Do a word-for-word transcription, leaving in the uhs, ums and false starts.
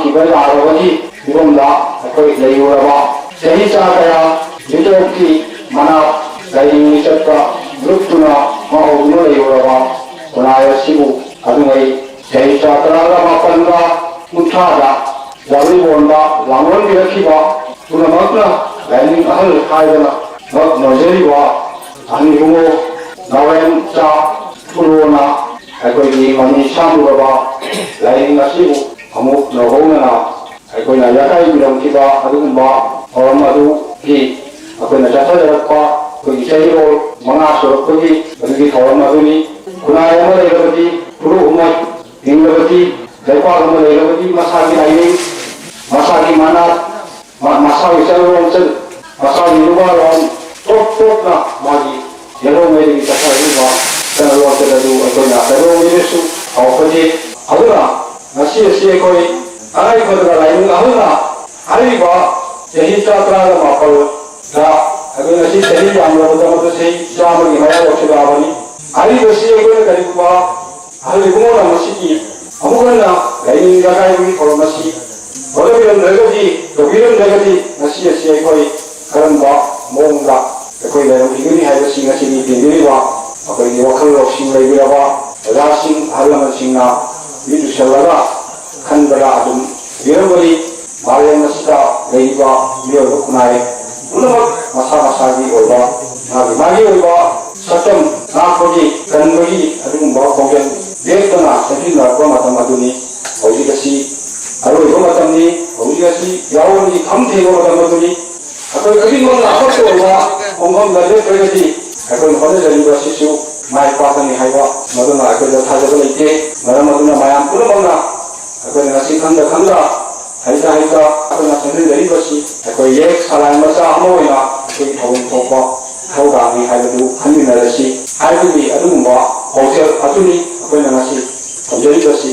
ꯊꯤꯕ ꯌꯥꯔꯕꯒꯤ ꯐꯤꯕꯝꯗ ꯑꯩꯈꯣꯏ ꯂꯩꯔꯨꯔꯕ, ꯆꯍꯤ ꯆꯥ ꯀꯌꯥ ꯃꯤꯇꯣꯞꯀꯤ ꯃꯅꯥꯛ ꯂꯥꯏꯅꯤꯡ ꯂꯤꯆꯠꯇ ꯂꯨꯞꯇꯨꯅ ꯃꯥꯡꯍꯧꯗꯨꯅ ꯂꯩꯔꯨꯔꯕ ꯈꯨꯟꯅꯥꯏ ꯑꯁꯤꯕꯨ ꯑꯗꯨꯉꯩ ꯆꯍꯤ ꯆꯥ ꯇꯔꯥꯒ ꯃꯥꯄꯟꯒ ꯀꯨꯟꯊ꯭ꯔꯥꯗ ꯂꯥꯡꯂꯩꯕꯣꯟꯗ ꯂꯥꯡꯂꯣꯟꯕꯤꯔꯛꯈꯤꯕ ꯄꯨꯝꯅꯃꯛꯅ ꯂꯥꯏꯅꯤꯡ ꯑꯍꯜ ꯍꯥꯏꯗꯅ ꯉꯛ ꯅꯣꯟꯖꯔꯤꯕ ꯑꯍꯟ ꯏꯕꯨꯡꯉꯣ ꯅꯥꯎꯔꯦꯝꯆꯥ ꯈꯨꯔꯣꯅ ꯑꯩꯈꯣꯏꯒꯤ ꯃꯃꯤ ꯁꯥꯝꯂꯨꯔꯕ ꯂꯥꯏꯅꯤꯡ ꯑꯁꯤꯕꯨ ꯑꯃꯨꯛ ꯅꯧꯍꯧꯅꯅ ꯑꯩꯈꯣꯏꯅ ꯌꯥꯀꯥꯏꯕꯤꯔꯝꯈꯤꯕ ꯑꯗꯨꯒꯨꯝꯕ ꯊꯧꯔꯝ ꯑꯗꯨꯒꯤ ꯑꯩꯈꯣꯏꯅ ꯆꯠꯊꯖꯔꯛꯄ ꯑꯩꯈꯣꯏꯒꯤ ꯆꯍꯤꯔꯣꯜ ꯃꯉꯥ ꯁꯨꯔꯛꯄꯒꯤ ꯑꯗꯨꯒꯤ ꯊꯧꯔꯝ ꯑꯗꯨꯅꯤ꯫ ꯈꯨꯟꯅꯥꯏ ꯑꯃ ꯂꯩꯔꯕꯗꯤ, ꯐꯨꯔꯨꯞ ꯑꯃ ꯍꯤꯡꯂꯕꯗꯤ, ꯂꯩꯄꯥꯛ ꯑꯃ ꯂꯩꯔꯕꯗꯤ ꯃꯁꯥꯒꯤ ꯑꯥꯏꯅꯤꯡ, ꯃꯁꯥꯒꯤ ꯃꯅꯥꯠ, ꯃ-, ꯃꯁꯥꯒꯤ ꯆꯠꯅꯔꯣꯟ ꯆꯠ-, ꯃꯁꯥꯒꯤ ꯂꯨꯋꯥ ꯂꯣꯟ ꯇꯣꯞ ꯇꯣꯞꯅ ꯃꯥꯒꯤ ꯌꯦꯜꯍꯧꯉꯩꯗꯒꯤ ꯆꯠꯊꯔꯛꯂꯤꯕ ꯆꯠꯅꯔꯣꯟ ꯆꯠ ꯑꯗꯨ ꯑꯩꯈꯣꯏꯅ ꯀꯩꯗꯧꯉꯩꯗꯁꯨ ꯀꯥꯎꯐꯗꯦ꯫ ꯑꯗꯨꯅ ꯉꯁꯤ ꯑꯁꯤ ꯑꯩꯈꯣꯏ ꯇꯉꯥꯏ ꯐꯗꯅ ꯂꯥꯏꯅꯤꯡ ꯑꯍꯜꯅ ꯍꯥꯏꯔꯤꯕ ꯆꯍꯤ ꯇꯔꯥ, ꯇꯔꯥꯒ ꯃꯥꯄꯜꯗ ꯑꯩꯈꯣꯏ ꯉꯁꯤ ꯆꯍꯤ ꯌꯥꯝꯂꯕꯗ ꯃꯗꯨ ꯆꯍꯤ ꯆꯥꯝꯃꯒꯤ ꯃꯌꯥ ꯌꯧꯁꯤꯜꯂꯛꯑꯕꯅꯤ꯫ ꯍꯥꯏꯔꯤꯕꯁꯤ ꯑꯩꯈꯣꯏꯅ ꯀꯔꯤꯒꯨꯝꯕ ꯑꯍꯜ ꯏꯕꯨꯡꯉꯣꯅ ꯃꯁꯤꯒꯤ ꯑꯃꯨꯛ ꯍꯟꯅ ꯂꯥꯏꯅꯤꯡ ꯂꯀꯥꯏꯒꯤ ꯊꯧꯔꯝ ꯑꯁꯤ ꯍꯣꯠꯅꯕꯤꯔꯝꯗ꯭ꯔꯒꯗꯤ, ꯇꯧꯕꯤꯔꯝꯗ꯭ꯔꯒꯗꯤ ꯉꯁꯤ ꯑꯁꯤ ꯑꯩꯈꯣꯏ ꯀꯔꯝꯕ ꯃꯑꯣꯡꯗ ꯑꯩꯈꯣꯏ ꯂꯩꯔꯝꯈꯤꯒꯅꯤ ꯍꯥꯏꯕꯁꯤ ꯉꯁꯤꯒꯤ ꯇꯤꯟꯕꯤꯔꯤꯕ ꯑꯩꯈꯣꯏꯒꯤ ꯋꯥꯈꯜ ꯂꯧꯁꯤꯡ ꯂꯩꯕꯤꯔꯕ ꯑꯣꯖꯥꯁꯤꯡ, ꯑꯍꯜ ꯂꯃꯟꯁꯤꯡꯅ ꯃꯤꯠ ꯎꯏꯁꯤꯜꯂꯒ ꯈꯟꯕꯗ ꯑꯗꯨꯝ ꯎꯔꯝꯒꯅꯤ꯫ ꯃꯥꯂꯦꯝ ꯑꯁꯤꯗ ꯂꯩꯔꯤꯕ ꯃꯤꯑꯣꯏꯕ ꯈꯨꯟꯅꯥꯏ ꯄꯨꯝꯅꯃꯛ ꯃꯁꯥ ꯃꯁꯥꯒꯤ ꯑꯣꯏꯕ, ꯃꯥꯒꯤ ꯃꯥꯒꯤ ꯑꯣꯏꯕ ꯁꯛꯇꯝ ꯉꯥꯛꯄꯒꯤ, ꯀꯟꯕꯒꯤ ꯑꯗꯨꯒꯨꯝꯕ ꯈꯣꯡꯖꯦꯜ ꯂꯦꯞꯇꯅ ꯆꯠꯃꯤꯟꯅꯔꯛꯄ ꯃꯇꯝ ꯑꯗꯨꯅꯤ꯫ ꯍꯧꯖꯤꯛ ꯑꯁꯤ ꯑꯔꯣꯏꯕ ꯃꯇꯝꯅꯤ꯫ ꯍꯧꯖꯤꯛ ꯑꯁꯤ ꯌꯥꯑꯣꯟꯒꯤ ꯈꯝ ꯊꯦꯡꯕ ꯃꯇꯝ ꯑꯗꯨꯅꯤ꯫ ꯑꯩꯈꯣꯏ ꯈꯨꯗꯤꯡꯃꯛꯅ ꯑꯃꯠꯇ ꯑꯣꯏꯕ ꯈꯣꯡꯐꯝꯗ ꯂꯦꯞꯇ꯭ꯔꯒꯗꯤ ꯑꯩꯈꯣꯏꯅ ꯍꯣꯠꯅꯖꯔꯤꯕ ꯑꯁꯤꯁꯨ ꯃꯥꯏ ꯄꯥꯛꯀꯅꯤ ꯍꯥꯏꯕ ꯃꯗꯨꯅ ꯑꯩꯈꯣꯏꯗ ꯊꯥꯖꯕ ꯂꯩꯇꯦ꯫ ꯃꯔꯝ ꯑꯗꯨꯅ ꯃꯌꯥꯝ ꯄꯨꯝꯅꯃꯛꯅ ꯑꯩꯈꯣꯏꯅ ꯉꯁꯤ ꯈꯪꯗ ꯈꯪꯗ, ꯍꯩꯇ ꯍꯩꯇ ꯑꯩꯈꯣꯏꯅ ꯆꯪꯁꯤꯟꯖꯔꯤꯕꯁꯤ ꯑꯩꯈꯣꯏ ꯌꯦꯛ ꯁꯂꯥꯏ ꯃꯆꯥ ꯑꯃ ꯑꯣꯏꯅ ꯑꯩꯈꯣꯏꯒꯤ ꯊꯧꯐꯝ ꯊꯣꯛꯄ ꯊꯧꯗꯥꯡꯅꯤ ꯍꯥꯏꯕꯗꯨ ꯈꯟꯃꯤꯟꯅꯔꯁꯤ ꯍꯥꯏꯕꯒꯤ ꯑꯗꯨꯒꯨꯝꯕ ꯄꯥꯎꯖꯦꯜ ꯑꯗꯨꯅꯤ ꯑꯩꯈꯣꯏꯅ ꯉꯁꯤ ꯊꯝꯖꯔꯤꯕꯁꯤ꯫